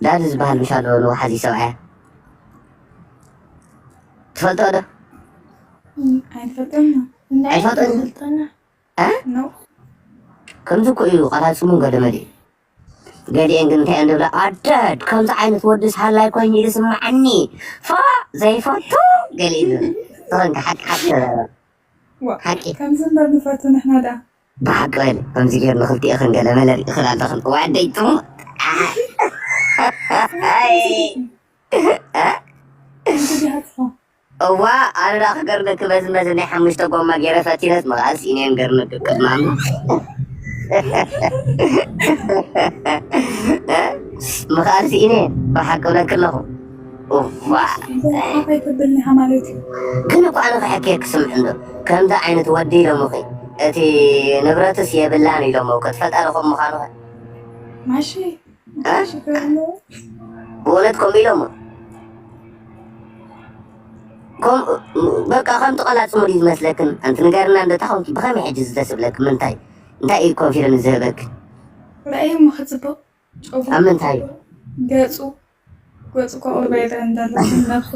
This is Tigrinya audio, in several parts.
ዳዲ ዝበሃል ምሽ ኣሎ ንወሓዚ ሰብኣያ። ትፈልጦ ዶ? ኣይፈልጠና። ኣይፈልጠን? ፈልጠና። እ? ነው። ከምዚ እኮ እዩ ቃላት ጽሙን ገደመድ እዩ። ገሊኤን ግን እንታይ እዮም ዝብላ? ኣደድ ከምዚ ዓይነት ወድስ ሃላይ ኮይኑ ይስምዓኒ። ፋ ዘይፈቱ ገሊኡ ዝብል። ተኾንካ ሓቂ ሓቂ ተዛረብ። ዋ፣ ሓቂ። ከምዚ እምበር ንፈቱ ንሕና ደኣ። ብሓቂ በል ከምዚ ጌር ንኽልቲኤኽን ገለ መለ ርኢኽን ኣለኽን። ዋደይ ጽሙእ። ኣይ። እንግዲህ ኣጥፋ። እዋ ኣነ ደኣ ክገርመኪ በዚ በዚ ናይ ሓሙሽተ ጎማ ገይረ ፈቲነስ መቓልስ ኢነን ገርመኪ ቅድማም። ምኻልስ ኢነ ብሓቂ ብለኪ ኣለኹ። እዋ እንታይ ትብልኒ ማለት እዩ? ግን እኮ ኣነ ክሕከየኪ ስምዒ እንዶ ከምዚ ዓይነት ወዲ ኢሎምኺ እቲ ንብረትስ የብላን ኢሎሞ ክትፈልጣ ዶ ከም ምዃኑ ኸ? ማሺ እ? ማሺ ከሎ ብእውነት ከምኡ ኢሎሞ ከም በቃ ከም ጥቐላጽሙ ድዩ ዝመስለክን? ኣንቲ ንገርና እንዶ እንታይ ኮንኪ ብኸመይ ሕጂ ዝተስብለክ ምንታይ እንታይ እዩ ኮንፊደንስ ዝህበክ? ራእይ እሞ ክጽብቕ ጨጉሩ ኣብ ምንታይ እዩ? ገጹ ገጹ ኮ ኦልባይዳ እንዳለ ነብሱ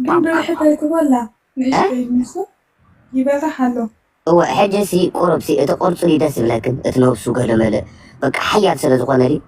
ግን ብርሕት ኣይትበላ ንእሽተይ ንሱ ይበርሕ ኣሎ። እወ ሕጂ ሲ ቁሩብ ሲ እቲ ቅርጹ ድዩ ደስ ዝብለክን እቲ ነብሱ ገለ መለ በቃ ሓያል ስለ ዝኾነ ድዩ